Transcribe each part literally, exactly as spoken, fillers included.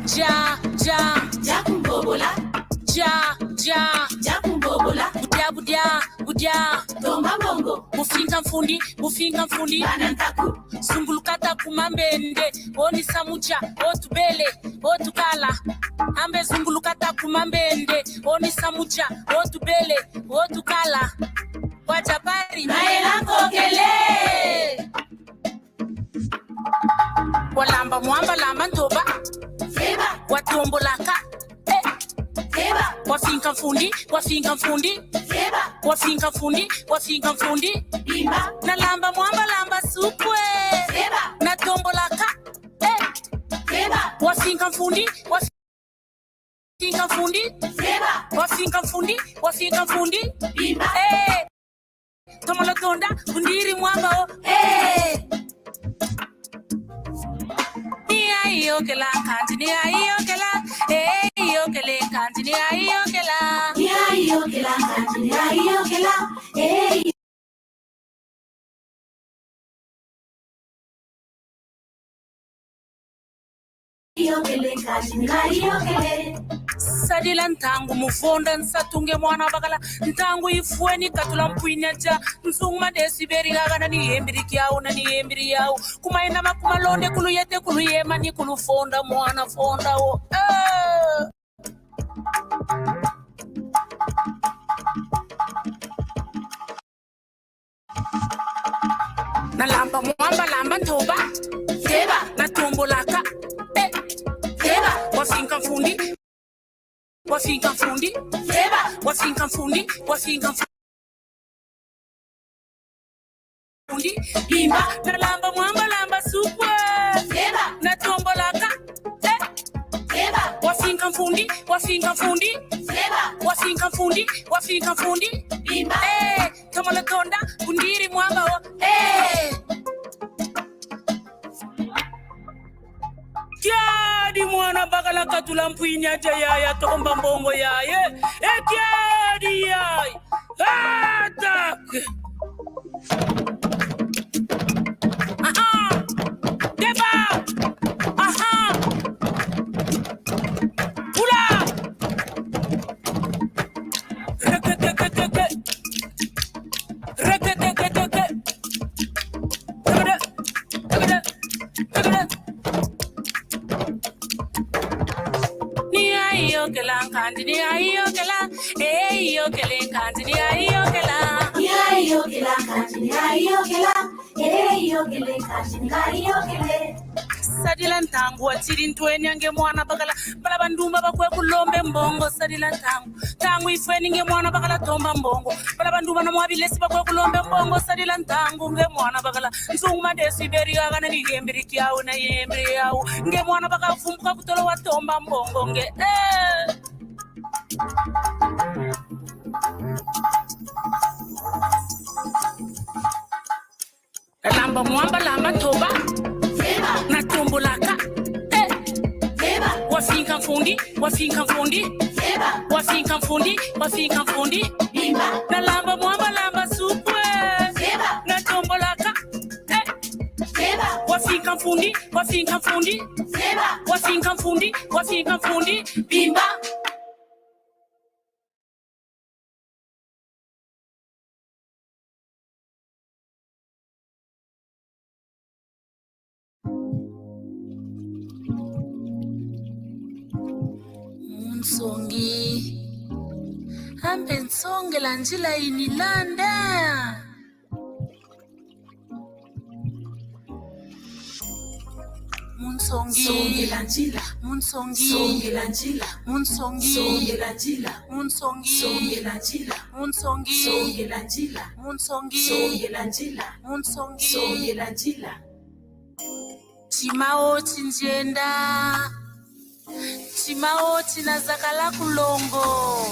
Dia, dia. Dia kumbobola. Dia, dia. Dia kumbobola. Budia, budia, budia. Tomba mbongo. Bufinka mfundi, bufinka mfundi. Bana ntaku. Zungulukata ku mambende, o ni samu dia, o tubele, o tukala. Ambe zungulukata ku mambende, o ni samu dia, o tubele, o tukala. Kwa dia bari. Maela nkokele. Walamba mwamba lamba ntoba. Feba. Watombolaka. Eh. Feba. Wafinka mfundi, wafinka mfundi. Feba. Wafinka mfundi, wafinka mfundi. Bimba. Nalamba mwamba lamba supu e. Feba. Natombolaka. Eh. Feba. Wafinka mfundi, wafinka mfundi. Feba. Wafinka mfundi, wafinka mfundi. Bimba. Eh. Tomolo tonda, kundiri mwamba o. Eh. Ni ayi okela, kanti ni ayi okela. Eh, okele, kanti ni ayi okela. Ni ayi okela, kanti ni ayi okela. Eh. Sadila ntangu mu vonda nsatu nge mwana bakala, ntangu ifweni katula mpwinya dia, nzungu madesu iberi gagana ni yembiri kiau na ni yembiri yau. Kuma ina makuma londe kulu yete kulu yema ni kulu fonda mwana fonda o. Eh. Nalamba mwamba lamba ntoba. Teba. Natombolaka. Eh. Teba. Wafinka mfundi. Wafinka mfundi. Teba. Wafinka mfundi. Wafinka mfundi. Bimba. Nalamba mwamba lamba supu e. Teba. Natombolaka. Eh. Teba. Wafinka mfundi. Wafinka mfundi. Teba. Wafinka mfundi. Wafinka mfundi. Bimba. Eh. Tomolo tonda, kundiri mwamba o. Eh. Kiadi mwana bakala katula mpwinya dia yaya tomba mbongo yaye. Eh, kiadi yaye. Attaque. Aha. Deba. Aha. Pula. Reketeketeke. Reketeketeke. Tegede. Tegede. Tegede. Ni ayi okela nkandi, ni ayi okela. Eh, okele nkandi, ni ayi okela. Ni ayi okela nkandi, ni ayi okela. Eh, okele nkandi, ni ayi okele. Sadila ntangu watiri ntwenia nge mwana bakala. Bala bandumba bakwe kulombe mbongo, sadila ntangu. Ntangu ifweni nge mwana bakala tomba mbongo. Bala bandumba na mwa bilesi bakwe kulombe mbongo, sadila ntangu nge mwana bakala. Nzungu madesu iberi gagana ni yembiri kiau na yembiri yau. Nge mwana bakala vumbuka kutolo watomba mbongo nge. Eh. Nalamba mwamba lamba ntoba. Vema. Natombolaka. Eh. Vema. Wafinka mfundi, wafinka mfundi. Vema. Wafinka mfundi, wafinka mfundi. Bimba. Nalamba mwamba lamba supu e. Vema. Natombolaka. Eh. Vema. Wafinka mfundi, wafinka mfundi. Vema. Wafinka mfundi, wafinka mfundi. Bimba. Munsongi, ambe nsongela nzila inilanda. Munsongi. Songela nzila. Munsongi. Songela nzila. Munsongi. Songela nzila. Munsongi. Songela nzila. Munsongi. Songela nzila. Munsongi. Songela nzila. Munsongi. Songela nzila. Tima o tinzenda. Tima o tina zakala kulongo.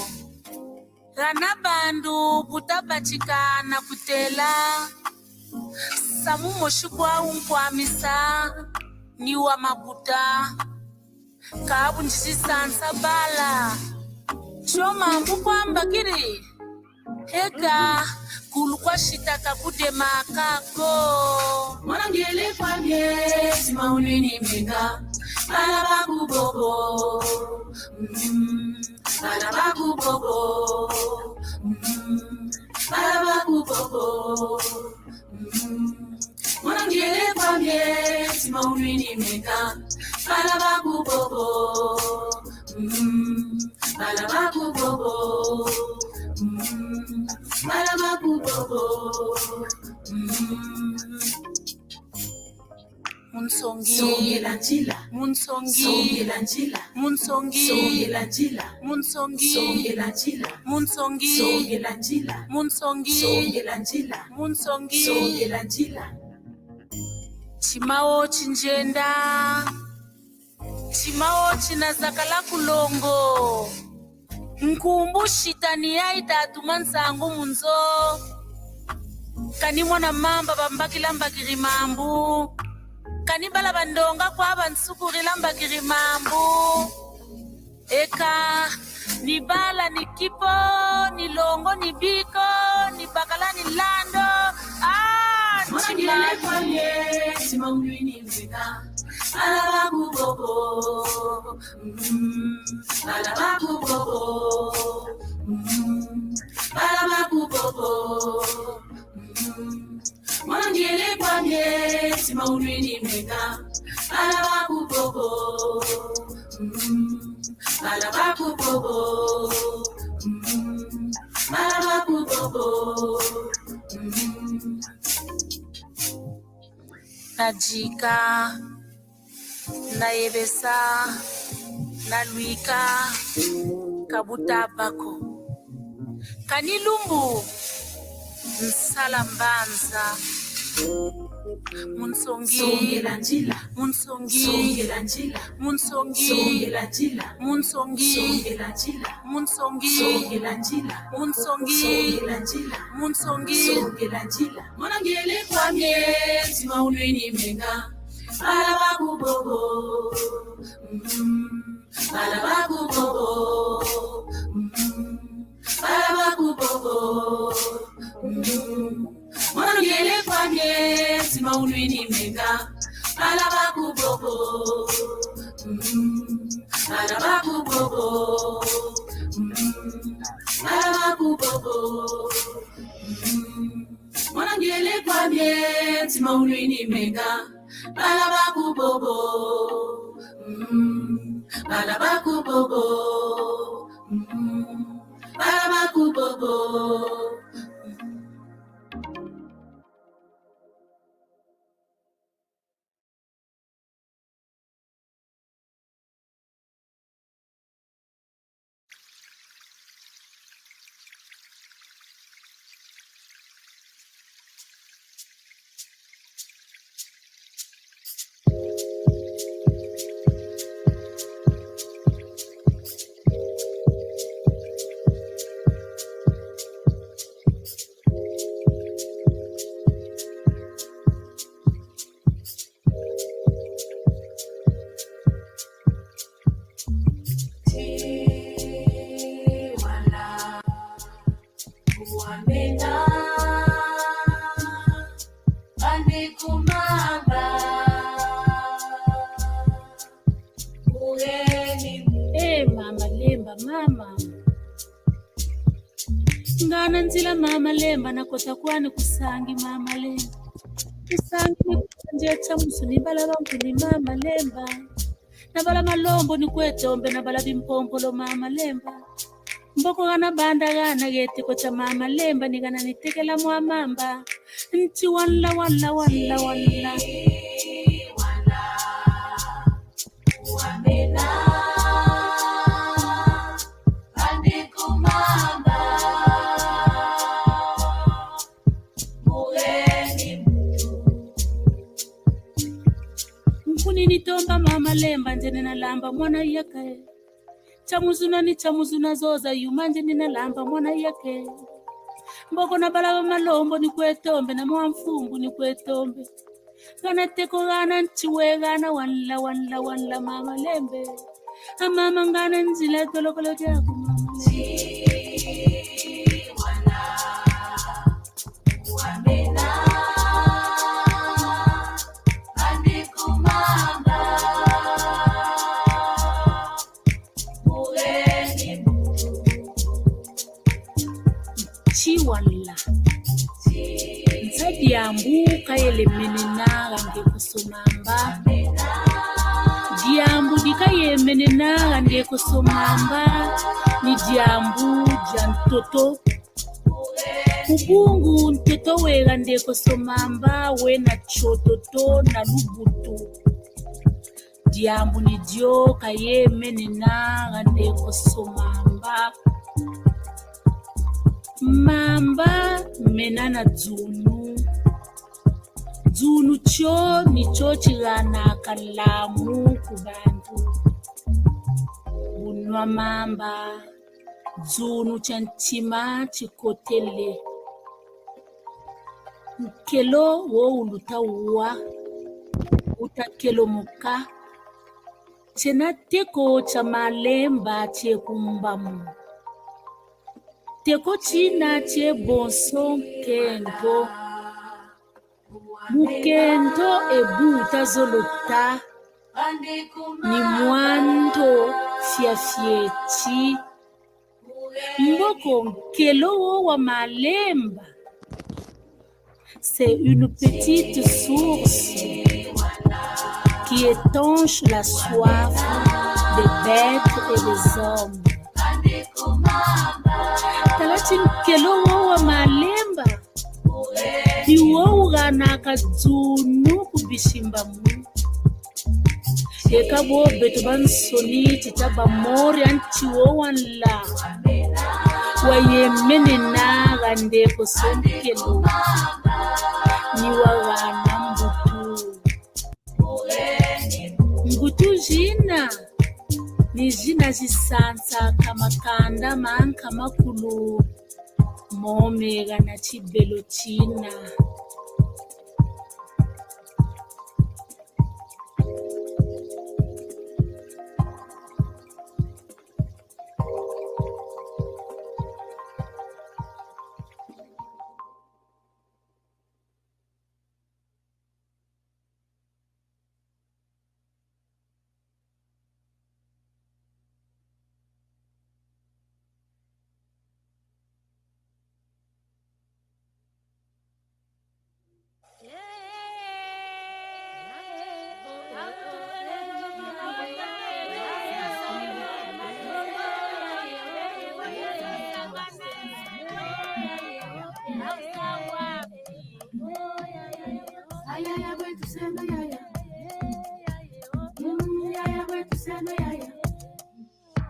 Gana bandu buta batika na kutela. Samu mosi kwa unkwamisa ni wa mabuta. Kabu ndisi sansa bala. Tio mambu kwamba kiri. Eka, kulu kwa shita ka kudema kako. Mwana ngiele kwamie, tima unwini menga, bala baku bobo. Mm, bala baku bobo. Mm, bala baku bobo. Mm. Mwana ngiele kwamie, tima unwini menga, bala baku bobo. Mm, bala baku bobo. Mm, bala baku bobo. Mm. Munsongi. Songela nzila. Munsongi. Songela nzila. Munsongi. Songela nzila. Munsongi. Songela nzila. Munsongi. Songela nzila. Munsongi. Songela nzila. Munsongi. Songela nzila. Timao tinjenda. Timao tina zakala kulongo. Nkumbu shita ni yayi tatuma nsangu mu nzo. Kani mwana mamba bambakila mbakiri mambu. Kani bala bandonga kwa bansukurila mbakiri mambu. Eka, ni bala, ni kipo, ni longo, ni biko, ni bakala, ni lando. Ah, mwana ngiele kwamie, tima unwini menga, bala baku bobo. Mm, bala baku bobo. Mm, bala baku bobo. Mm. Mwana ngiele kwamie, tima unwini menga, bala baku bobo. Mm, bala baku bobo. Mm, bala baku bobo. Mm. Najika, nayebesa, nalwika, ka buta bako. Kani lumbu nsala mbanza. Munsongi. Songela nzila. Munsongi. Songela nzila. Munsongi. Songela nzila. Munsongi. Songela nzila. Munsongi. Songela nzila. Munsongi. Songela nzila. Munsongi. Songela nzila. Mwana ngiele kwamie, tima unwini menga, bala baku bobo. Mm, bala baku bobo. Mm, bala baku bobo. Mm, mwana ngiele kwamie, tima unwini menga, bala baku bobo. Mm, bala baku bobo. Mm, bala baku bobo. Mm. Mwana ngiele kwamie, tima unwini menga, bala baku bobo. Mm, bala baku bobo. Mm, bala baku bobo. Eh, mama Lemba, mama. Ngana nzila mama Lemba, nakota kwani kusangi mama Lemba. Kusangi ni kutandie chamusu ni bala bankuni mama Lemba. Na bala malombo ni kwetombe, na bala bimpompolo mama Lemba. Mboko gana banda gana geti ko cha mama Lemba, ni gana nitekela mwa mamba. Nti wanla, wanla, wanla, wanla. Nkuni nitomba mama Lemba, nzene nalamba mwana yake. Chamuzuna ni chamuzuna zoza yuma nzene nalamba mwana yake. Mboko na bala ba malombo ni kwetombe, na mwa mfumbu ni kwetombe. Gana teko gana ntiwe gana wanla, wanla, wanla mama Lemba. A mama ngana nzila tolokolo diaku mama Lemba. wanla. Nsa diambu kayele menena ga ndeko Somamba. Diambu dikayemenena ga ndeko Somamba ni diambu dia ntoto. Ku bungu ntoto we ga ndeko Somamba wena tsiototo na lubutu. Diambu ni dio kayemenena ga ndeko Somamba. Mamba mena na dzunu. Dzunu tio ni tio tiganaka nlamu ku bantu. Bunwa mamba, dzunu tia ntima tikotele. Nkelo wo uluta wa, uta nkelo muka. Tiena teko tia malemba tie ku mbamu. Teko tina tie bonso nkento. Mukento ebu utazolota ni mwando fiafieti. Mboko nkelo wo wa malemba. C'est une petite source qui étanche la soif des bêtes et des hommes. Tala ti nkelo wo wa malemba. I wo uganaka dzunu ku bisimbamu. Eka bo beto bansoni tita bamori anti wo wanla. Wayemenena ga ndeko sonkelo. Ni wagana mbutu. Mbutu zina ni zina zisansaka makanda manka makulu. Momega na tibelo tina.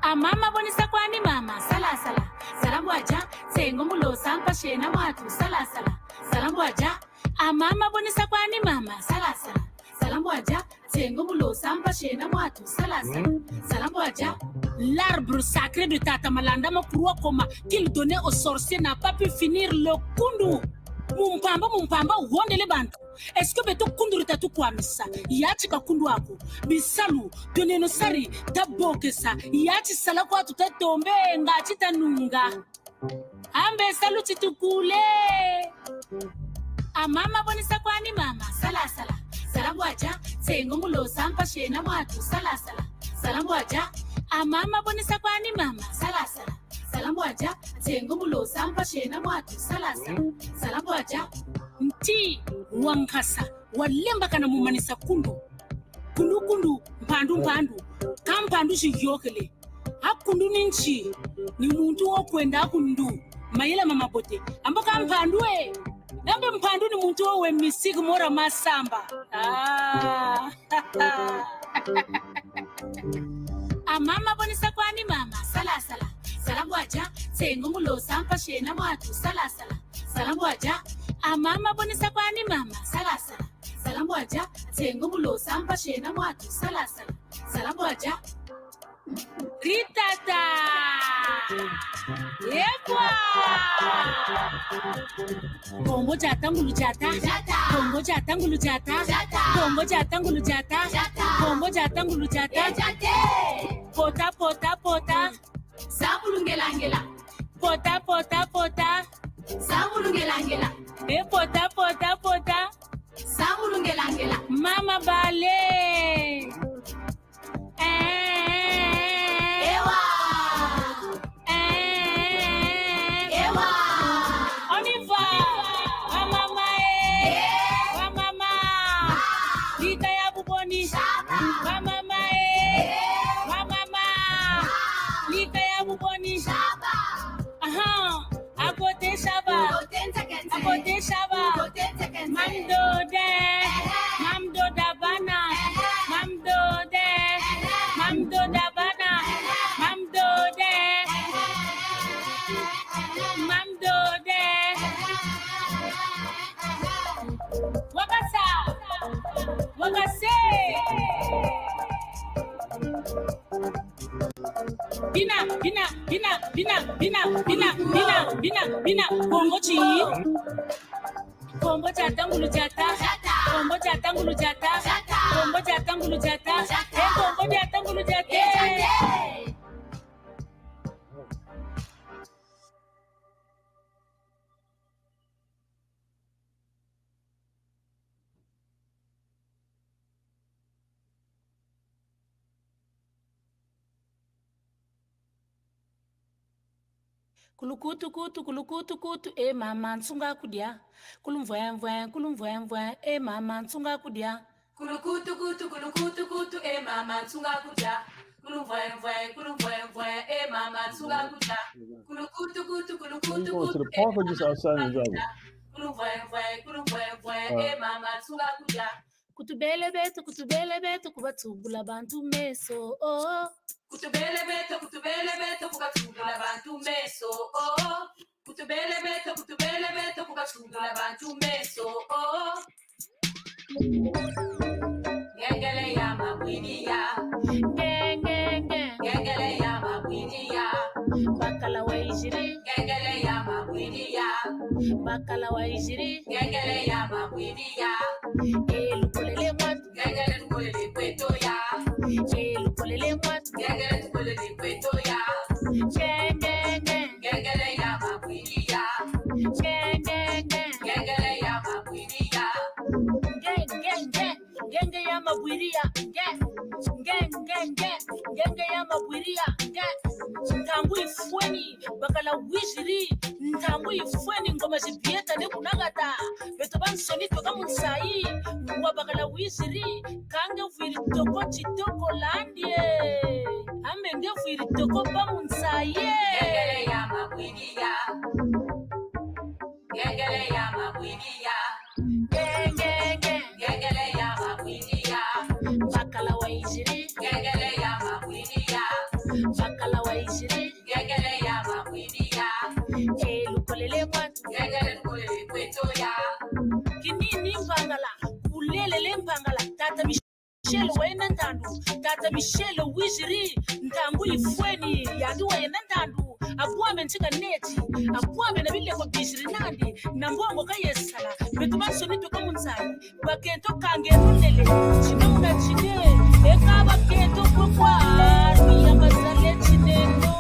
A mama bonisa kwani mama, sala sala, sala mbwaja, sengo mulo sampa shena mwatu, sala sala, sala mbwaja. A mama bonisa kwani mama, sala sala, sala mbwaja, sengo mulo sampa shena mwatu, sala sala, sala mbwaja. L'arbre sacré de Tata Malanda Makuru Akoma, qu'il donnait aux sorciers, n'a pas pu finir le kundu. Mumpamba, mumpamba, wondele bantu. Est-ce que beto kundu rita tukwamisa? Yati ka kundu ako. Bisalu, toneno sari, tabokesa. Yati sala kwa tuta tombe, nga tita nunga. Ambe salu titukule. A mama bonisa kwani mama, sala sala. Sala mbwaja, sengo mulo sampa shena mwatu, sala sala. Sala mbwaja, a mama bonisa kwani mama, sala sala. Sala mbwaja, sengo mulo sampa shena mwatu, sala sala. Sala mbwaja. Nti wa nkasa, walembakana mu manisa kundu. Kundu kundu, mpandu mpandu, ka mpandu ziyokele. A kundu ni nti? Ni muntu wo kwenda a kundu. Mayela ma mabote. Ambo ka mpandu e. Ambe mpandu ni muntu wo we misiki mora masamba. Ah. A mama bonisa kwani mama, sala sala. Sala mbwaja, sengo mulo sampa shena mwatu, sala sala. Sala mbwaja. A mama bonisa kwani mama, sala sala. Sala mbwaja, sengo mulo sampa shena mwatu, sala sala. Sala mbwaja. Ritata. Ekwa. Kongo jata ngulu jata. Jata. Kongo jata ngulu jata. Jata. Kongo jata ngulu jata. Jata. Kongo jata ngulu jata. E jate. Pota, pota, pota. Sambulu ngela ngela. Pota, pota, pota. Sambulu ngela ngela. E pota, pota, pota. Sambulu ngela ngela. Mama bale. Eh, eh, eh, eh. Ewa. Eh, eh, eh, eh. Ewa. Bina, bina, bina, bina, bina, bina, Kongo ti. Kombo diata ngulu diata. Kombo diata ngulu diata. Kombo diata ngulu diata. Eh, kombo diata ngulu diata. Kulukutu kutu, kulukutu kutu, e mama nsunga kudia. Kulumvwemvwe, kulumvwemvwe, e mama nsunga kudia. Kulukutu kutu, kulukutu kutu, e mama nsunga kudia. Kulumvwemvwe, kulumvwemvwe, e mama nsunga kudia. Kulukutu kutu, kulukutu kutu, e mama nsunga kudia. Kulumvwemvwe, kulumvwemvwe, e mama nsunga kudia. Kutubele beto, kutubele beto, kubatubula bantu meso, oh. Kutubele beto, kutubele beto, kubatubula bantu meso, oh. Kutubele beto, kutubele beto, kubatubula bantu meso, oh. Ngengele ya mabwidia. Nge, nge, nge. Ngengele ya mabwidia. Bakala wiziri. Ngengele ya mabwidia. Bakala wiziri. Ngengele ya mabwidia. E lukolele mwatu. Ngengele tukolele kweto ya. E lukolele mwatu. Ngengele tukolele kweto ya. Nge, nge, nge. Ngengele ya mabwidia. Nge, nge, nge. Ngengele ya mabwidia. Nge, nge, nge. Ngenge ya mabwidia. Nge, nge, nge, nge. Ngenge ya mabwidia. Nge. Ntangu ifweni. Bakala wiziri, ntangu ifweni, ngoma zibieta ne kunagata. Beto bansoni tweka mu nsayi, wa bakala wiziri, ka nge vwiri toko titoko landi e. Ambe nge vwiri toko ba mu nsayi e. Ngengele ya mabwidia. Ngengele ya mabwidia. Nge, nge, nge. Ngengele ya mabwidia. Bakala wiziri. Ngengele ya mabwidia. Bakala wiziri. Ngengele ya mabwidia. E lukolele mwatu. Ngengele tukolele kweto ya. Kinini Mpangala, kulelele Mpangala, tata Michel wayenda ntandu, tata Michel wiziri, ntangu ifweni, yandi wayenda ntandu, abwame ntika neti, abwame na bileko biziri nandi, na mbongo kayesala, beto bansoni tweka mu nsayi. Bakento kangeno lele, tine muna tine, eka bakento kokwa, miyamba zale tineno.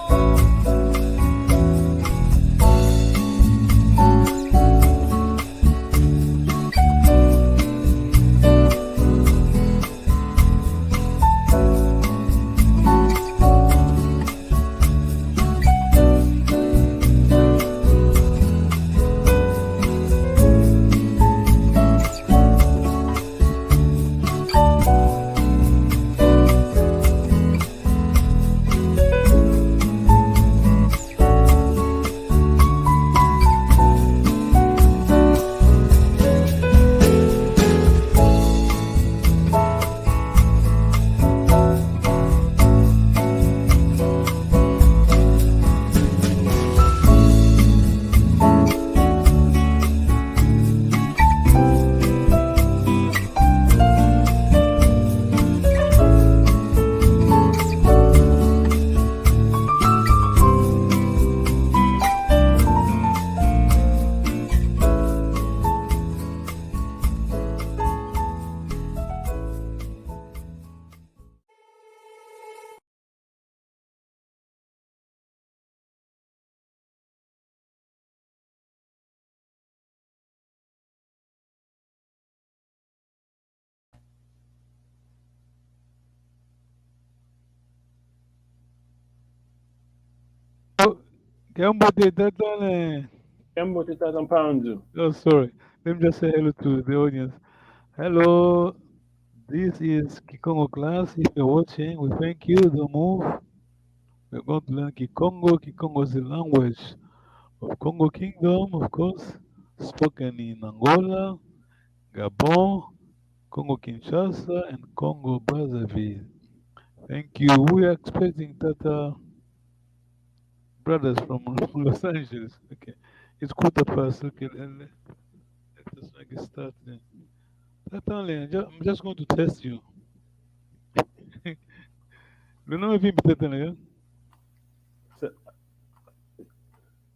Kembo te tata ne. Kembo te tata Mpanzu. Oh, sorry. Let me just say hello to the audience. Hello, this is Kikongo class. If you're watching, we thank you. Don't move. We're going to learn Kikongo. Kikongo is the language of Congo Kingdom, of course, spoken in Angola, Gabon, Congo Kinshasa, and Congo Brazzaville. Thank you. We are expecting Tata brothers from Los Angeles. Okay. It's quarter past. Okay. Let, let, let us make a start then. Tata, I'm ju-, I'm just going to test you. You know, if you Tata, yeah? So,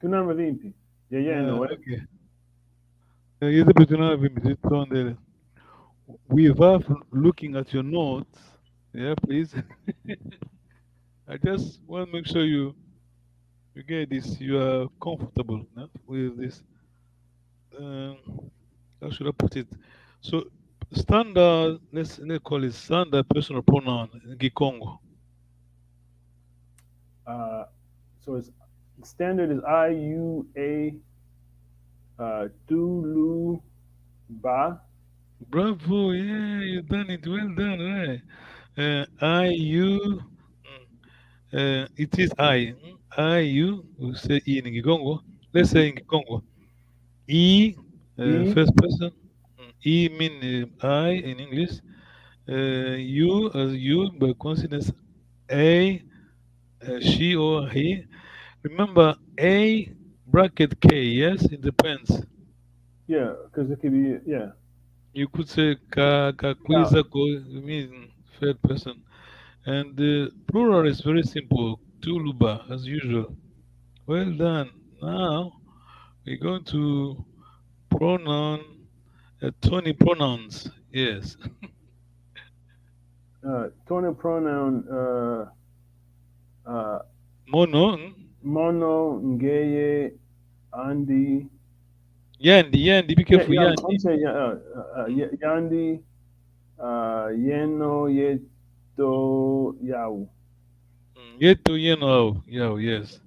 Namba vimpi. Yeah, yeah, no, okay. Eh, ita pati namba vimpi, ita tondele. Without looking at your notes, yeah, please. I just want to make sure you, you get this, you are comfortable, no, with this. Um, how should I put it? So, standard, let's, let's call it standard personal pronoun in Kikongo. Uh, so it's, standard is I, you, a, uh, tu, lu, ba. Bravo, yeah, you done it, well done, right? Uh, I, you, mm, uh, it is I, mm, I, you, we say in Kikongo. Let's say in Kikongo. I, uh, first person. Mm, I mean, uh, I in English. Uh, you, as you, by coincidence, a, uh, she or he. Remember, a bracket K, yes? It depends. Yeah, 'cause it could be, yeah. You could say ka, ka kwiza ko, it means third person. And the plural is very simple, tu, lu, ba, as usual. Well done. Now, we're going to pronoun, uh, twenty pronouns. Yes. Uh, twenty pronoun, uh, uh, mono, mm? Mono, ngeye, andi. Yandi, yandi, be careful, yeah, yeah, yandi. I'm saying, yeah, uh, uh, uh, ye-, yandi, uh, yeno, yeto, yau. Mm, yeto, yeno, yau, yau, yes.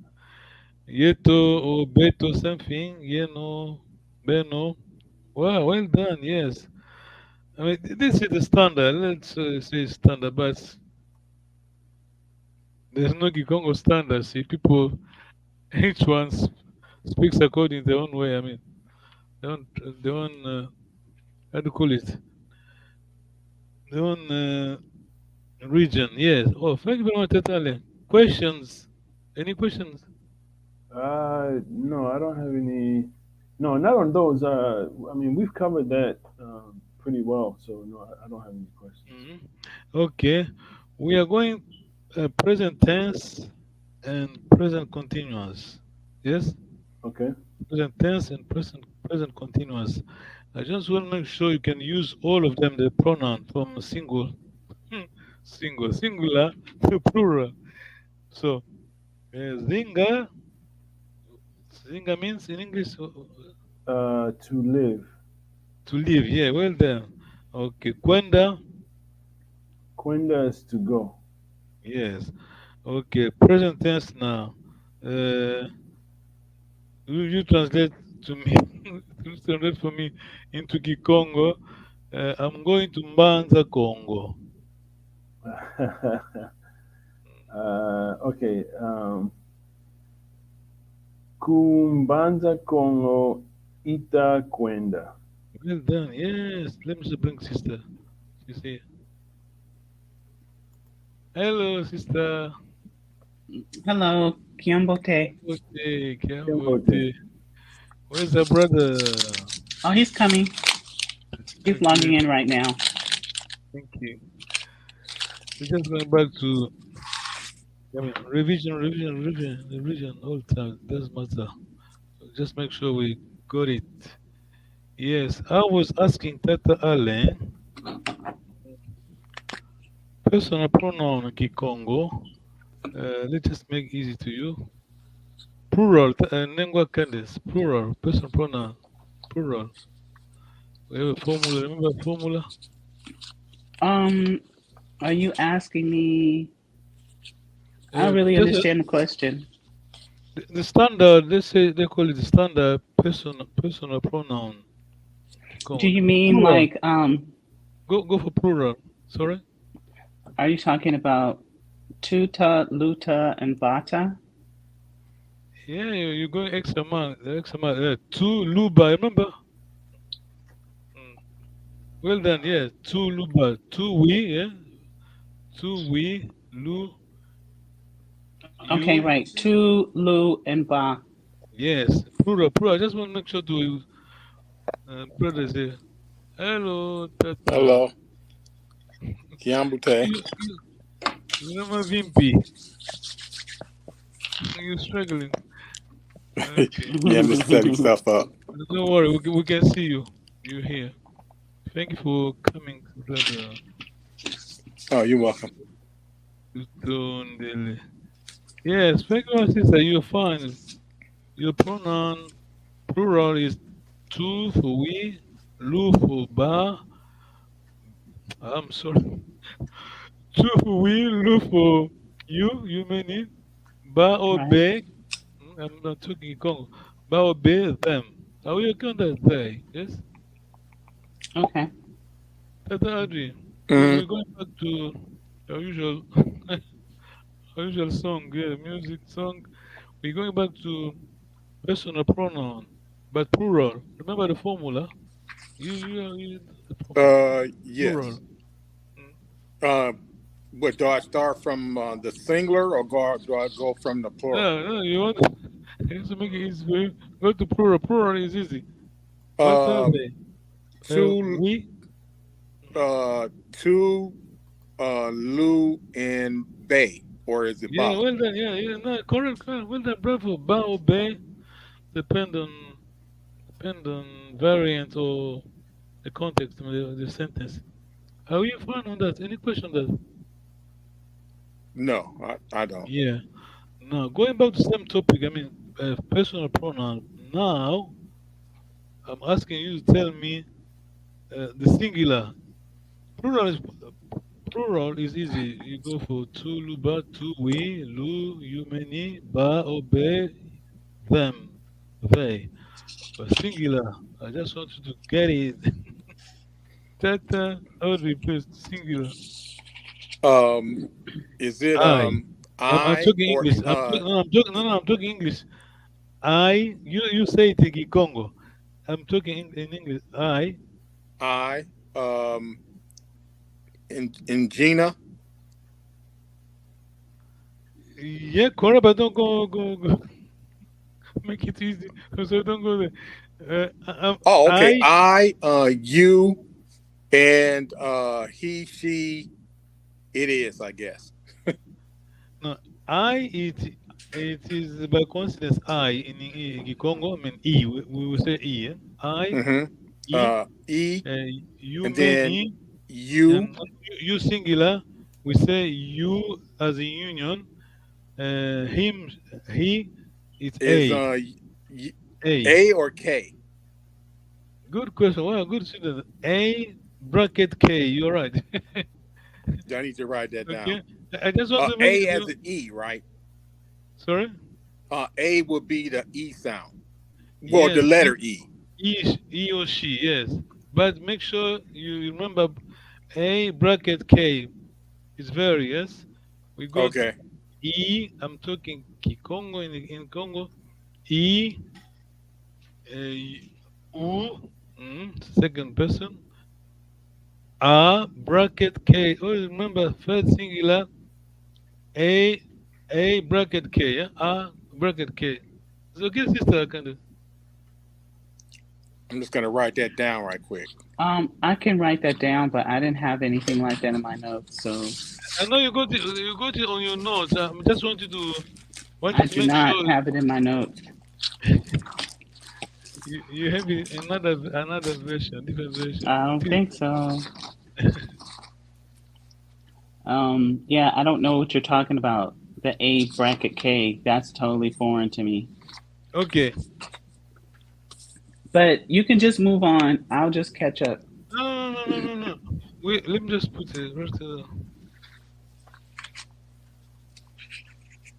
Yeto or beto, same thing. Yeno, beno. Wow, well done, yes. I mean, th-, this is the standard. Let's, uh, say standard, but there's no Kikongo standard. See, people, each one s-, speaks according to their own way. I mean, their own, their own, uh, how do you call it? Their own, uh, region, yes. Oh, thank you very much, Tata Alain. Questions? Any questions? Uh, no, I don't have any. No, not on those. Uh, I mean, we've covered that, um, pretty well, so no, I, I don't have any questions. Mm-hmm. Okay. We are going, uh, present tense and present continuous. Yes? Okay. Present tense and present, present continuous. I just wanna make sure you can use all of them, the pronoun from single, single, singular to plural. So, uh, zinga, zinga means in English, uh, uh, to live. To live, yeah, well done. Okay, kwenda. Kwenda is to go. Yes. Okay, present tense now. Uh, you, you translate to me, you translate for me into Kikongo. Uh, I'm going to Mbanza Kongo. Uh, okay. Um, ku Mbanza Kongo ita kwenda. Well done. Yes. Let me just bring sister. She's here. Hello, sister. Hello, kia mbote. Kia mbote, kia mbote. Where's the brother? Oh, he's coming. He's logging in right now. Thank you. We're just going back to, I mean, revision, revision, revision, revision all the time. Doesn't matter. Just make sure we got it. Yes, I was asking Tata Alain, personal pronoun Kikongo. Uh, let's just make easy to you. Plural, uh, nengwa Candace, plural, personal pronoun, plural. We have a formula. Remember formula? Um, are you asking me? I don't, uh, really understand the question. The, the standard, let's say they call it the standard person, personal pronoun. Do you mean plural. Like, um, go, go for plural. Sorry? Are you talking about tuta, luta, and vata? Yeah, you, you go extra mile, the extra mile. Yeah, tu, lu, ba, remember? Mm. Well done, yeah. Tu, lu, ba. Tu, wi, yeah. Tu, wi, lu. Okay, right. Tu, lu, and ba. Yes, plural, plural. I just want to make sure to, uh, brothers here. Hello, Tata. Hello. Kia mbote. You, you, you know my vimpi. You're struggling. Okay. Yeah, I'm just setting stuff up. Don't worry, we can, we can see you. You're here. Thank you for coming, brother. Oh, you're welcome. Tutondele. Yes, thank you, my sister. You're fine. Your pronoun plural is tu for we, lu for ba. I'm sorry. Tu for we, lu for you, you mean it. Ba or be. Mm, I'm not talking Congo. Ba or be, them. Are we okay on that day? Yes? Okay. Tata Adri, we're going back to our usual, our usual song, yeah, music song. We're going back to personal pronoun, but plural. Remember the formula? You, you, you, the formula. Uh, yes. Plural. Mm. Uh, what, do I start from, uh, the singular, or go, do I go from the plural? No, no, you want, you have to make it easy for you. Go to plural. Plural is easy. What are they? Uh, tu, we? Uh, tu, uh, lu, and be, or is it ba? Yeah, well done. Yeah, yeah, no, correct, correct. Well done, bravo. Ba or be, depend on, depend on variant or the context of the, the sentence. Are you fine on that? Any question on that? No, I, I don't. Yeah. Now, going back to same topic, I mean, uh, personal pronoun. Now, I'm asking you to tell me, uh, the singular. Plural is, plural is easy. You go for tu, lu, ba, tu, we, lu, you, many, ba or be, them, they. But singular, I just want you to get it. Tata, how do you place singular? Um, is it, I. Um, I'm, I'm I talking or, English. I'm uh, talking, no, I'm talking, no, no, I'm talking English. I, you, you say it in Kikongo. I'm talking in, in English. I. I, um, in, in Gina. Yeah, correct, but don't go, go, go. Make it easy. So don't go there. Uh, um, oh, okay. I, I, uh, you, and, uh, he, she, it is, I guess. No, I, it, it is by coincidence I in, in, in Kikongo, I mean, e, we, we will say e, eh? I, mm-hmm. E, uh, e, uh, you, and then e, you. And you, you singular, we say you as a union, uh, him, he, it's is, a. Uh, y-, a. A or K? Good question. Well, good student. A bracket K. You're right. I need to write that down. Okay. I just want, uh, to make a sure. As an E, right? Sorry? Uh, A would be the E sound. Well, yes, the letter E. E, he or she, yes. But make sure you remember A bracket K is very, yes? We got, okay. E, I'm talking Kikongo in, in Congo. E, uh, U, mm, second person. A bracket K. Oh, remember, first singular. A, A bracket K, yeah? A bracket K. So, okay, sister, I can do. I'm just gonna write that down right quick. Um, I can write that down, but I didn't have anything like that in my notes, so. I know you got it, you got it on your notes. I just wanted to, wanted to make sure. I do not have it in my notes. You, you have it, another, another version, different version. I don't think so. Um, yeah, I don't know what you're talking about. The A bracket K, that's totally foreign to me. Okay. But you can just move on. I'll just catch up. No, no, no, no, no, no. Wait, let me just put it. Where's the,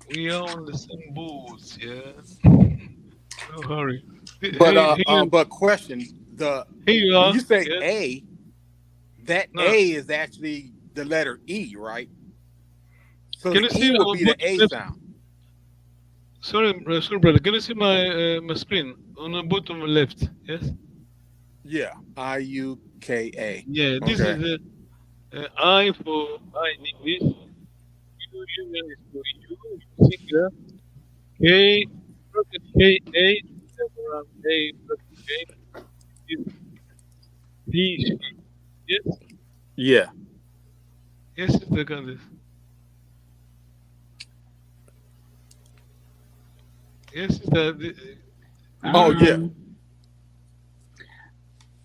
we are on the same boat, yeah. No hurry. But, hey, uh, hey, uh, but question, the, hey, you are, when you say, yes, A, that, no, A is actually the letter E, right? So can you see, E would be the A sound. Sorry, uh, sorry, brother. Can you see my, uh, my screen on the bottom left? Yes. Yeah, I U K A. Yeah, this is the, uh, I for I in English. U, U is for you, singular. K, bracket K A, A, bracket K is he, she. Yes? Yeah. Yes, it's the kind of. Yes, sister. The, Oh, yeah. Um,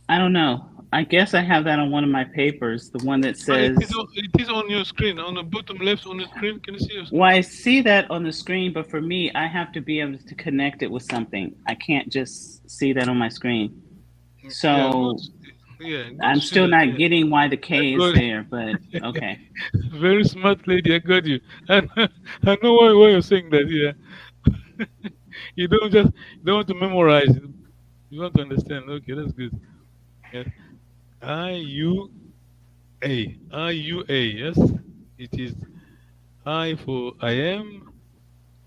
I don't know. I guess I have that on one of my papers, the one that ah, it, says. is on, it is on your screen, on the bottom left on the screen. Can you see your screen? Well, I see that on the screen, but for me, I have to be able to connect it with something. I can't just see that on my screen. Yeah, So no, yeah, no, I'm still sister, not yeah. getting why the K is Good. There, but okay. Very smart lady. I got you. I know, I know why, why you're saying that. Yeah. You don't just, you don't want to memorize it. You want to understand. Okay, that's good. Yes. I U A. I U A. Yes, it is. I for I am.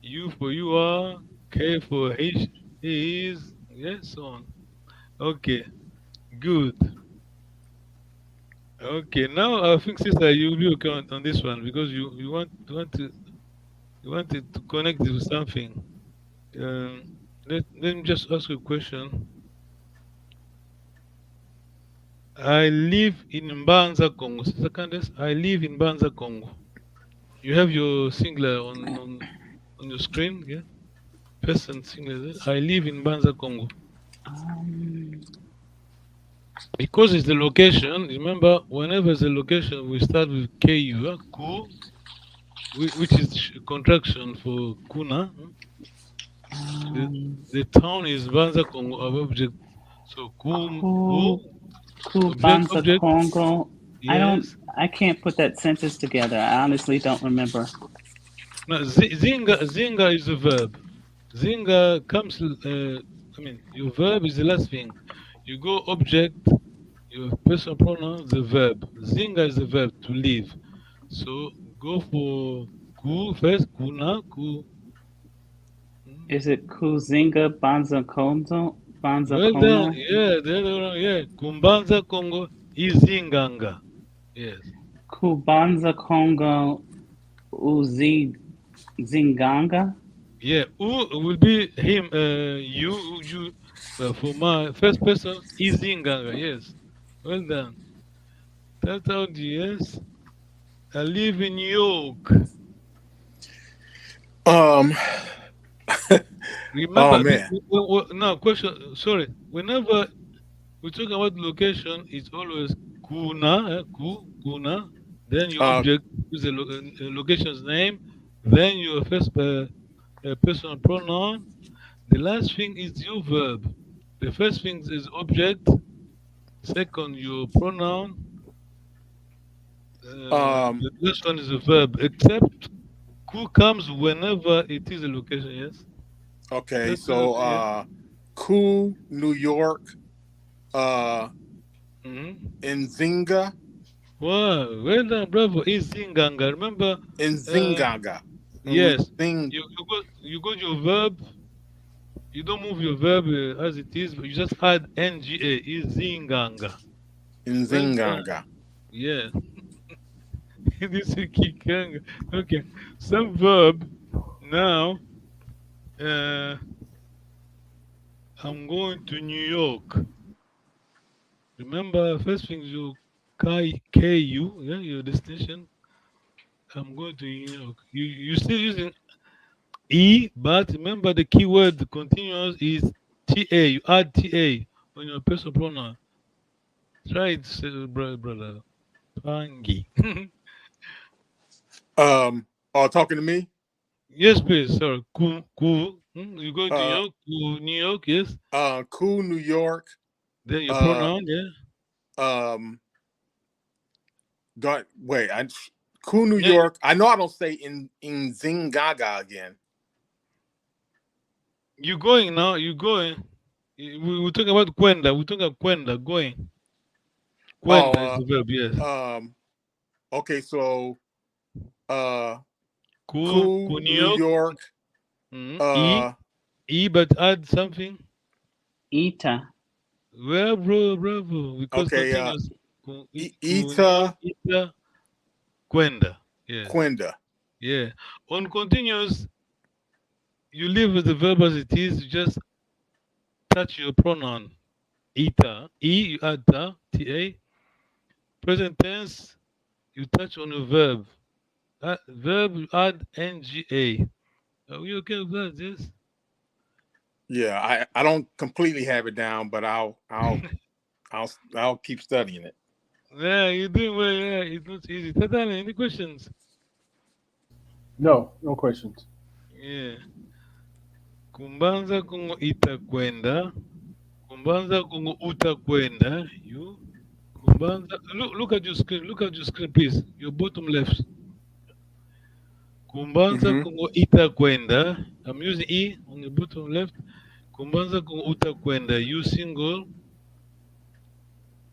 U for you are. K for he, he is. Yes, so on. Okay. Good. Okay. Now I think, sister, you'll be okay on, on this one because you, you want, you want to, you wanted to connect it with something. Um, let, let me just ask you a question. I live in Mbanza Kongo. Sister Candace, I live in Mbanza Kongo. You have your singular on, on, on your screen, yeah? Person singular. I live in Mbanza Kongo. Um, Because it's the location, remember, whenever it's a location, we start with K U, huh? Ku, whi-, which is sh-, contraction for kuna. Hmm? The, um, the town is Mbanza Kongo, our object. So ku, Ku, ku, object, Kubanza object. Kongo. I don't. Yes. I can't put that sentence together. I honestly don't remember. No, zi-, zinga, zinga is a verb. Zinga comes, uh, I mean, your verb is the last thing. You go object, your personal pronoun, the verb. Zinga is the verb, to live. So go for ku first, kuna, ku. Hmm? Is it Kuzinga Banza Kongo? Banza Well Kongo? done. Yeah, the other one, yeah. Kumbanza Kongo izinganga. Yes. Kubanza Kongo Uzi Zinganga? Yeah, u will be him, uh, you, you, uh, for my first person, izinganga, yes. Well done. That's how, yes. I live in New York. Um, Remember, oh, we, man. we, we, we, no, question, sorry. Whenever we talk about location, it's always kuna, eh, ku, kuna. Then your Uh, object is a, lo- a location's name. Then your first, uh, uh, personal pronoun. The last thing is your verb. The first thing is object. Second, your pronoun. Uh, Um, the last one is a verb, except ku comes whenever it is a location, yes? Okay, That's so what, yeah. uh, Ku, New York, uh, Mhm. Nzinga. Wow, well done, bravo. Izinganga. Remember, Nzinganga. Yes. Nzing- you, you got, you got your verb. You don't move your verb, uh, as it is, but you just add N G A. Izinganga. Nzinganga. Yeah. This is Kikanga. Okay. Some verb now. Uh, I'm going to New York. Remember, first thing you K U, yeah, your destination. I'm going to New York. You, you still using E, but remember the keyword continuous is T A. You add T A on your personal pronoun. Try it, uh, bro- brother. Pangi. Um, oh, talking to me? Yes, please, sir. Ku, ku. Hmm? You go to Uh, New York, to New York, yes. Uh, Ku, New York. Then your uh, pronoun, yeah. Um, don't wait. I Ku, New Yeah. York. I know I don't say in Nzingaga again. You going now? You going? We, we're talking about kwenda. We're talking about kwenda, going. Kwenda Oh, is the verb, yes. Um, okay, so uh, Ku, Ku, ku New New York. York. Mhm. Uh, E, E, but add something. Ita. Well, bro, bravo. Because Okay, uh, continuous. Ku, I- ku Ita. Ita. Kwenda. Yes. Kwenda. Yeah. On continuous, you leave the verb as it is, you just touch your pronoun. Ita. E, you add ta, T A. Present tense, you touch on a verb. Uh, verb, you add N G A. Are we okay with that? Yes? Yeah, I, I don't completely have it down, but I'll, I'll, I'll, I'll keep studying it. Yeah, you're doing well. Yeah, it's not easy. Tatale, any questions? No, no questions. Yeah. Kumbanza Kongo ita kwenda. Kumbanza Kongo uta kwenda. You. Kumbanza. Look, look at your screen. Look at your screen, please. Your bottom left. Kumbanza Mhm. Kongo ita kwenda. I'm using E on the bottom left. Kumbanza Kongo uta kwenda. You single.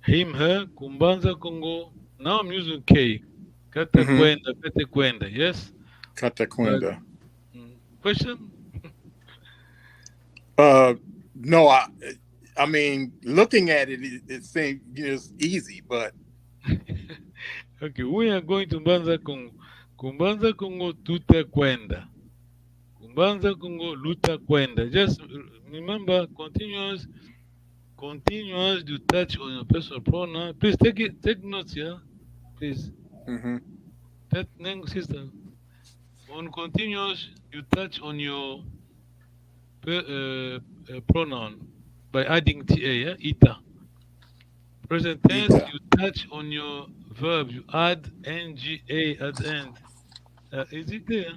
Him, her. Kumbanza Kongo. Now I'm using K. Kata Mhm. kwenda, kata kwenda. Yes. Kata kwenda. Mm. Question? Uh, no, I, I mean, looking at it, it, it seems, you know, it's easy, but Okay, we are going to Mbanza Kongo. Kumbanza Kongo tuta kwenda. Kumbanza Kongo luta kwenda. Just, uh, remember, continuous, continuous, you touch on your personal pronoun. Please take it, take notes, yeah? Please. Mhm. That name, sister. On continuous, you touch on your pe- uh, uh, pronoun by adding T A, yeah? Ita. Present tense, Ita. You touch on your verb, you add N G A at the end. Uh, is it there?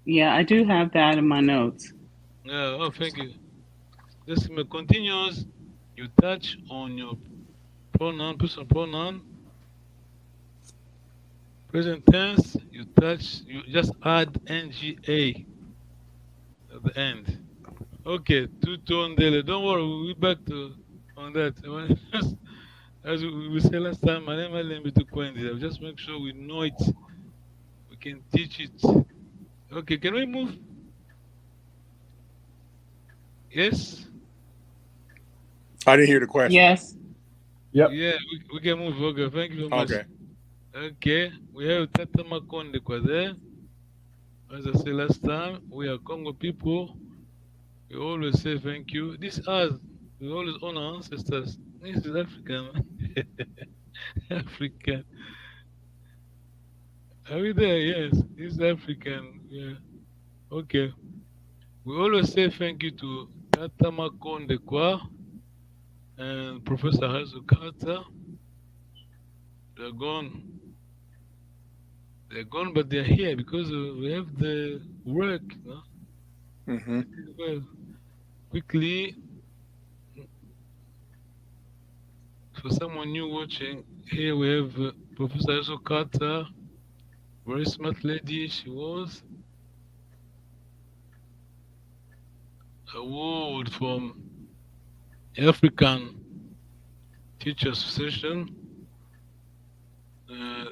Yeah, I do have that in my notes. Yeah, oh, thank you. Just remember, continuous, you touch on your pronoun, personal pronoun. Present tense, you touch, you just add N G A at the end. Okay, tutondele. Don't worry, we'll be back to on that. As we, we said last time, my name is Lembi Tukwendi. I'll just make sure we know it. We can teach it. Okay, can we move? Yes? I didn't hear the question. Yes. Yep. Yeah, we, we can move. Okay, thank you so much. Okay. Okay, we have Tata Makonde kwa there. As I said last time, we are Kongo people. We always say thank you. This is us. We always honor ancestors. This is African. African. Are we there? Yes, it's African. Yeah. Okay. We always say thank you to Tata Makonde kwa and Professor Hazel Carter. They're gone. They're gone, but they're here because, uh, we have the work, no? Hmm. Well, quickly, for someone new watching, here we have, uh, Professor Hazel Carter, very smart lady she was. Award from African Teacher Association. Uh,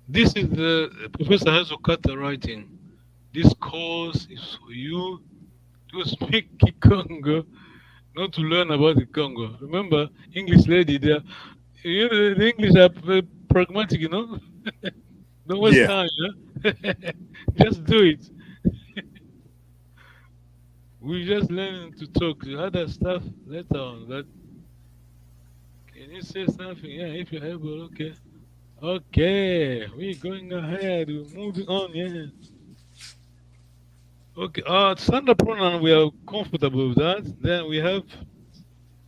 this is the Professor Hazel Carter writing. This course is for you to speak Kikongo, not to learn about the Congo. Remember, English lady, they are, you know, the English are very pragmatic, you know? Don't waste Yeah. time, yeah? Just do it. We just learning to talk. The other stuff later on. But can you say something? Yeah, if you're able, okay. Okay, we're going ahead. We're moving on. Yeah. Okay. Uh, standard pronoun, we are comfortable with that. Then we have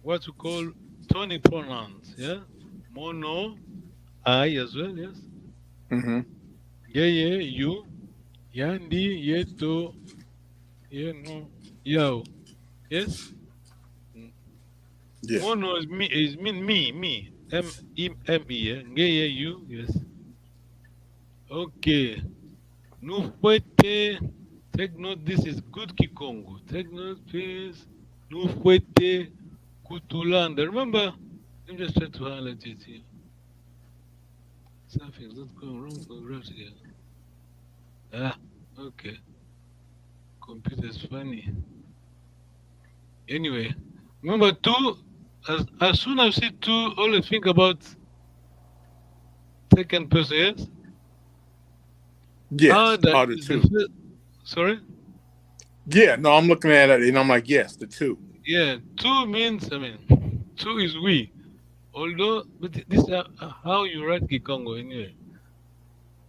what we call tonic pronouns. Yeah. Mono, I as well. Yes. Hmm. Ngeye, you. Yandi, yeto, yeno, yao. Yes? Yeah. Mono is me, is mean me, me. M, M, M, E, yeah? Ngeye, you, yes. Okay. Nufwete, take note, this is good Kikongo. Take note, please. Nufwete kutulanda. Remember, let me just try to highlight it here. Something's not going wrong for right here. Ah, okay. Computer's funny. Anyway, remember two, as, as soon as you see two, always think about second person, yes? Yes, Ah, the, are the the two. fir- sorry? Yeah, no, I'm looking at it and I'm like, yes, the two. Yeah, two means, I mean, two is we. Although, but th- this is, uh, how you write Kikongo anyway.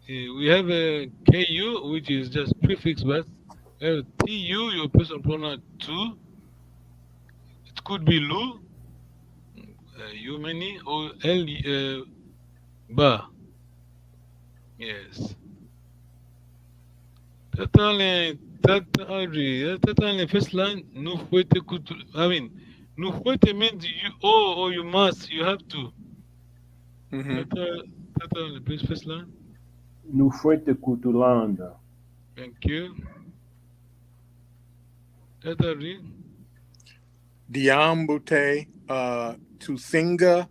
Eh, we have a K U, which is just prefix, but we have T U, your personal pronoun two. could be lu, uh, you many, or el, uh, ba. Yes. Tata Alen, Tata Audrey, eh, Tata Alen, first line, nu fuete kutu, I mean, nu fuete means you owe or you must, you have to. Mm-hmm. Tata, Tata Alen, please, first line. Nu fuete kutu landa. Thank you. Tata Audrey. Diambu te, uh, tusinga,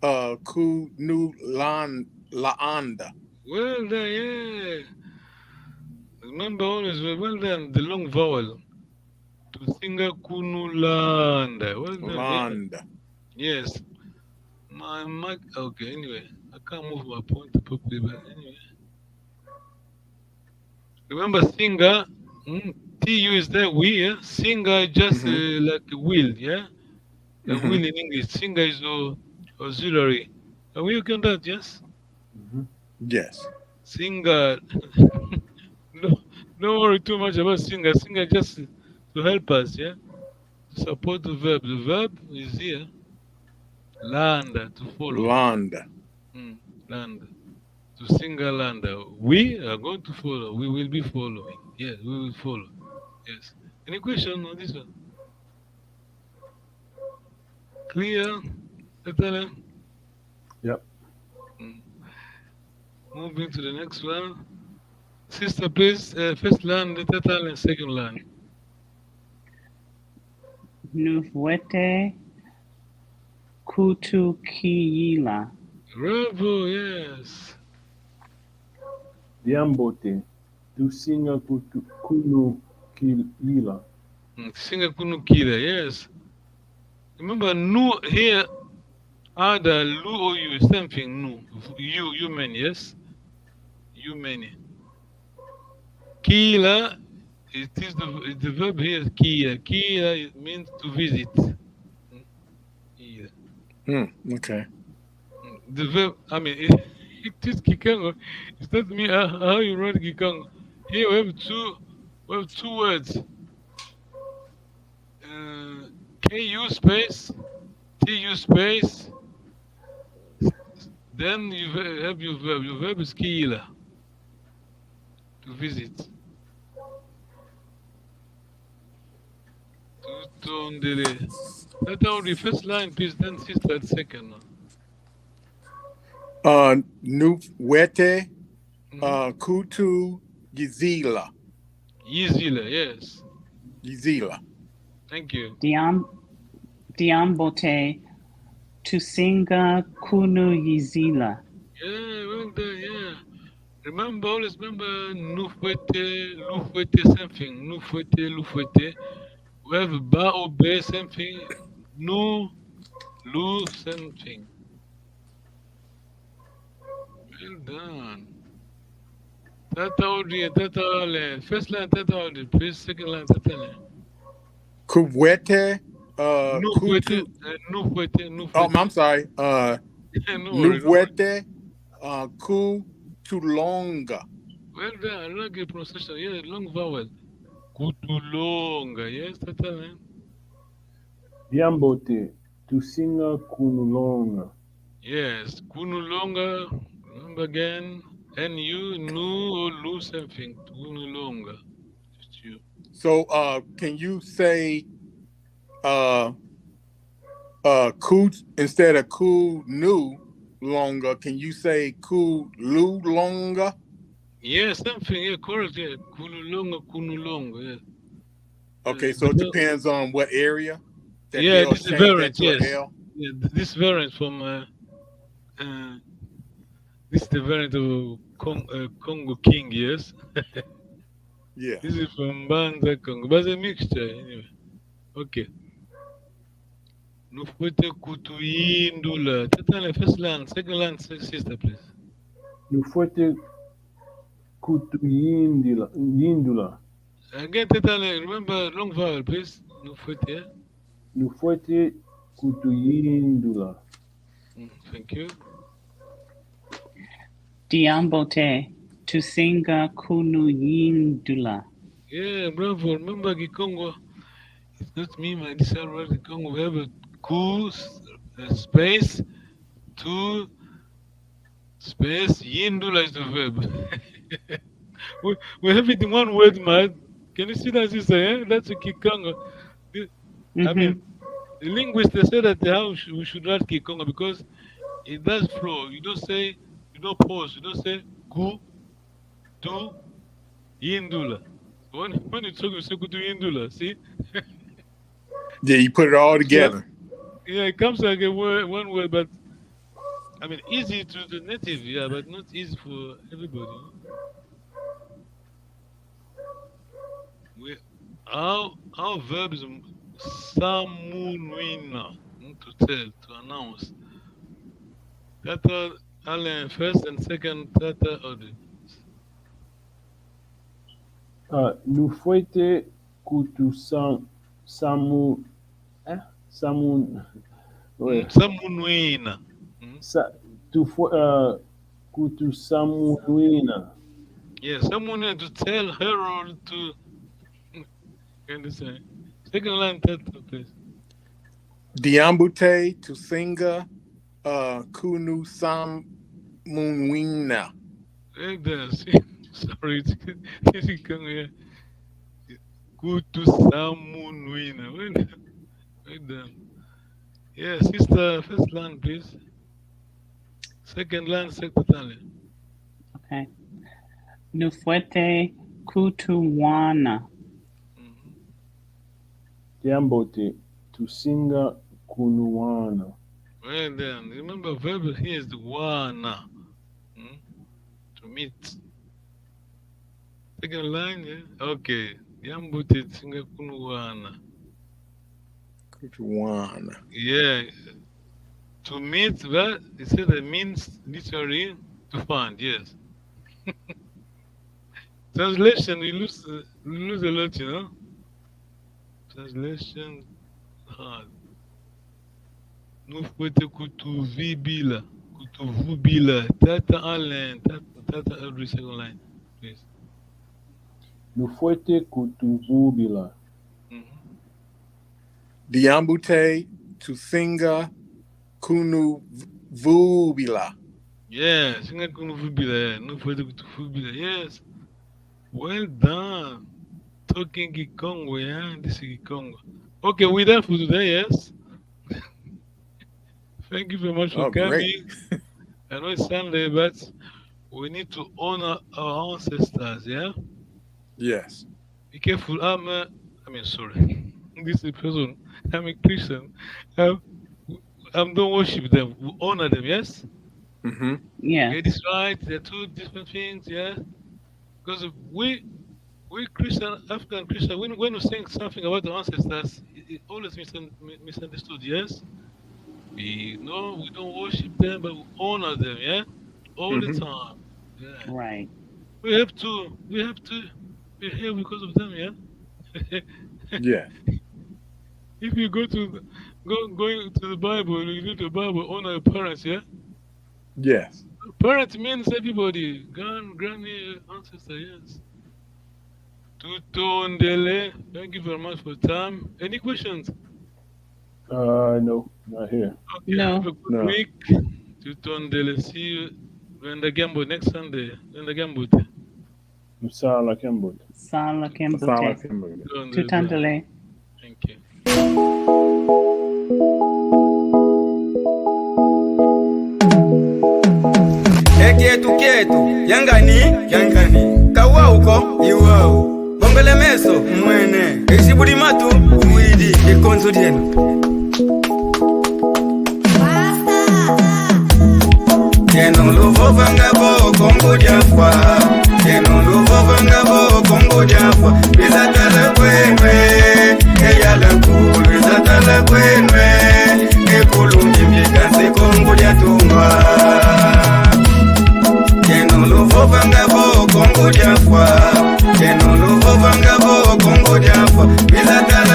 uh, kunu lan-, laanda. Well done, yeah. Remember always, well, well done, the long vowel. Tusinga kunu landa. Well done, yeah. Landa. Yes. My, my, okay, anyway. I can't move my point properly, but anyway. Remember, singa, mm, T U is there, we, yeah? Singa is just, mm-hmm, uh, like a wheel, yeah? A, mm-hmm, wheel in English. Singa is au-, auxiliary. Are we okay on that, yes? Mm-hmm. Yes. Singa. No, don't worry too much about singa. Singa just to help us, yeah? To support the verb. The verb is here. Landa, to follow. Landa. Mm, landa. Tusinga landa. We are going to follow. We will be following. Yes, we will follow. Yes. Any question on this one? Clear? Tata Alen? Yep. Mm. Moving to the next one. Sister, please, uh, first line, the Tata Alen, second line. Nu fuete kutu kiyila. Bravo, yes. Diambu te, tusinga kutu, kunu kiyila. Mm, tusinga kunu kiyila, yes. Remember, nu here, either lu or you, same thing, nu. You, you many, yes? You many. Kiyila, it is the, the verb here is kiyila. Kiyila, it means to visit. Kiyila. Hmm, okay. The verb, I mean, it, it is Kikongo. It's not me, uh, how you write Kikongo. Here we have two, we have two words. Uh, K U space, T U space, then you ve-, have your verb. Your verb is kiyila, to visit. Tutondele. Tata Audrey, first line, please, then sister, second. Uh, nu fuete, mm, uh, kutu yizila. Yizila, yes. Yizila. Thank you. Diam-, diambu te, tusinga kunu yizila. Yeah, well done, yeah. Remember, always remember, nu fuete, lu fuete, same thing. Nu fuete, lu fuete. We have ba or be, same thing. Nu, lu, same thing. Well done. Tata Audrey, Tata Alen. First line, Tata Audrey, please. Second line, Tata Alen. Kuwete, uh, nu fuete, kutu-, uh, nu fuete, nu fuete. Oh, I'm sorry. Uh, no worry, no worry. Nu fuete, uh, kutulonga. Well done. I like your pronunciation. Yeah, long vowel. Kutulonga. Yes, Tata Alen. Diambu te, tusinga kunulonga. Yes, kunulonga. Remember again, N U, nu or lu, same thing. Kunulonga. Just you. So, uh, can you say, uh, uh, ku, instead of kunu longa, can you say kululonga? Yeah, same thing. Yeah, correct. Yeah, kululonga, kunulonga. Yeah. Okay, so it depends on what area that, yeah, this is variant, yes. Yeah, th-, this variant from, uh, uh, this is the variant of Con-, uh, Kongo King, yes. Yeah. This is from Mbanza Kongo, but it's a mixture anyway. Okay. Nu fuete kutuyindula. Tata Alen, first line, second line, si-, sister, please. Nu fuete kutuyindila, yindula. Again, Tata Alen, remember long vowel, please. Nu fuete. Nu fuete kutuyindula. Mm, thank you. Diambu te, tusinga kunuyindula. Yeah, bravo. Remember, Kikongo, It's not me, my, this is Robert Kikongo. We have a ku, s-, a space, tu, space, yindula is the verb. We, we have it in one word, man. Can you see that, sister? Eh? That's a Kikongo. The, I mean, the linguists, they say that how sh-, we should write Kikongo because it does flow. You don't say, you don't pause. You don't say ku, tu, yindula. When, when you talk, you say ku, tu, yindula. See? Yeah, you put it all together. Yeah, it comes like a word, one word, but I mean, easy to the native, yeah, but not easy for everybody. We, our, our verb is samunwina, mm, to tell, to announce. Tata Alain first and second, Tata Audrey. Ah, nufwete kutu sam-, samu-, eh? Samu-, ouais. Mm, samunwina. Mm. Sa-, tufwe-, ah, kutu samunwina. Yeah, samunwina to tell Harold to, can you say? Second line, third line, please. Diambu te tusinga, uh, kunu samunwina. Eh, that's, sorry, it's, it's Kikongo, yeah. Kutu samunwina. Well done. Well done. Yeah, sister, first line, please. Second line, secretary. Okay. Nufwete kutuwana. Mm-hmm. Diambu te tusinga kunuwana. Well done. Remember, verb here is the wana. Hmm? To meet. Second line, yeah? Okay. Diambu te tusinga kunuwana. Kutuwana. Yeah. To meet, well, it said it means literally to find, yes. Translation, we lose, uh, we lose a lot, you know. Translation hard. Nufwete kutuvibila, kutuvubila. Tata Alain, tata, tata Audrey, second line, please. Nufwete kutuvubila. Mm-hmm. Diambu te tusinga kunuvubila. Yeah, singa kunuvubila, yeah. Nufwete kutuvubila, yes. Well done. Talking Kikongo, yeah? This is Kikongo. Okay, we're done for today, yes? Thank you very much for coming. Oh, great. I know it's Sunday, but we need to honor our ancestors, yeah? Yes. Be careful. I'm, uh, I mean, sorry. This is a person. I'm a Christian. Um, um, don't worship them. We honor them, yes? Mm-hmm. Yeah. Okay, that's right. They're two different things, yeah? Because we, we Christian, African Christian, when, when we think something about the ancestors, it, it always misun-, mi-, misunderstood, yes? We, no, we don't worship them, but we honor them, yeah? All the time. Mm-hmm. Yeah. Right. We have to, we have to be here because of them, yeah? Yeah. If you go to the, go, going to the Bible, you read the Bible, honor your parents, yeah? Yes. Parents means everybody, grand, granny, ancestor, yes. Tutondele, thank you very much for time. Any questions? Uh, no, not here. Okay, no. Have a good week. Tutondele, see you. Lwenda kiambote next Sunday. Lwenda kiambote. Nsala kiambote. Nsala kiambote. Nsala kiambote. Tutondele. Tutondele. Thank you. E kietu kietu, yangani, yangani. Kawauko, iwau. Bongele meso, mwene. Isi budi matu, uwidi, ikonzo dieno. Yeno luvovanga vo Kongo dia Fwa. Yeno luvovanga vo Kongo dia Fwa. Lwiza tala kwenwe, e yala ku, lwiza tala kwenwe. E kulumbi mbika nsi Kongo dia Tungwa. Yeno luvovanga vo Kongo dia Fwa. Yeno luvovanga vo Kongo dia Fwa. Lwiza tala